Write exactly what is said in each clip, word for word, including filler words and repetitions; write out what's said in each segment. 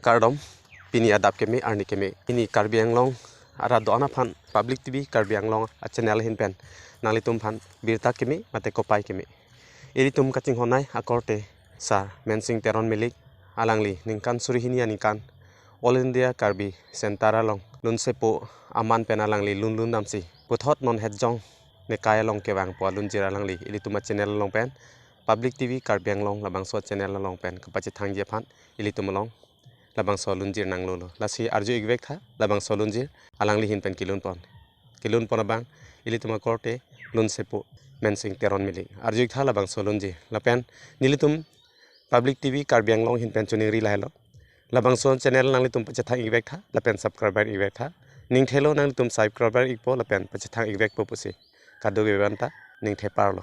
Kardom, pini adap keme, arni keme. Pini Karbi Anglong arat do-an aphan Public T V Karbi Anglong a-channel ahin pen nanglitum aphan birta keme mate kopai keme. Ilitum kachinghonnei akorte Sar Mensing Teron Milik, alangli ningkan suri hini aningkan All India Karbi Center along lunsepo aman pen alangli lunlun damsi puthot non Hetjong Nikai along kevangpo alunjir alangli ilitum a-channel along pen, Public T V Karbi Anglong labangso channel along pen kapachethangji aphan ilitum along labangso lunjir nanglolo. Lasi arju-ik vek tha labangso lunjir, alangli ahin pen kelun pon. Kelun pon abang ilitum akorte lunsepo Mensing Teron Milik. Arju-ik tha labangso lunjir. Lapen nelitum Public T V Karbi Anglong ahin pen choningri lahelo. Labangso channel nanglitum pachethang-ik vek tha lapen subscribe-ik vek tha. Ning thelo nanglitum subscribe-ikpo lapen pachethang-ik vekpo pusi kadokave aphanta ning the parlo.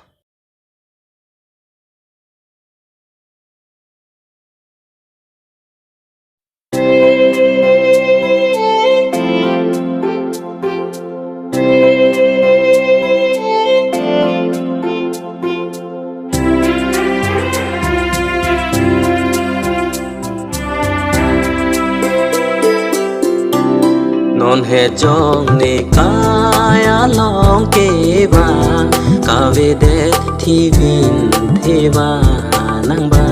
Non Hetjong Nikai along kevang, kavedet thivin theva nangba.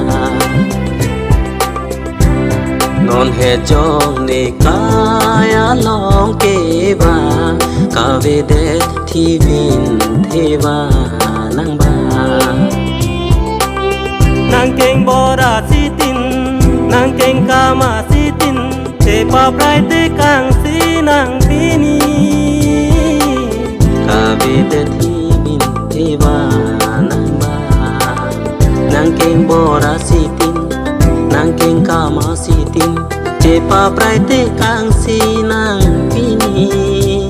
Non Hetjong Nikai along kevang, kavedet thivin theva nangba. Nangkeng bor asitin, nangkeng kam asitin, chepapraitekangsi nang pini. Kavedet thivin theva nangba. Nangkeng bor asitin, nangkeng kam asitin, chepapraitekangsi nang pini.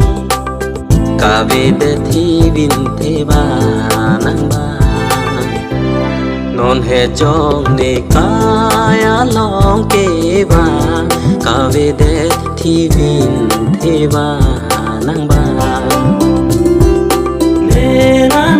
Kavedet thivin theva nangba. Non Hetjong Nikai along kevang, kavedet thivin theva nangba. Nena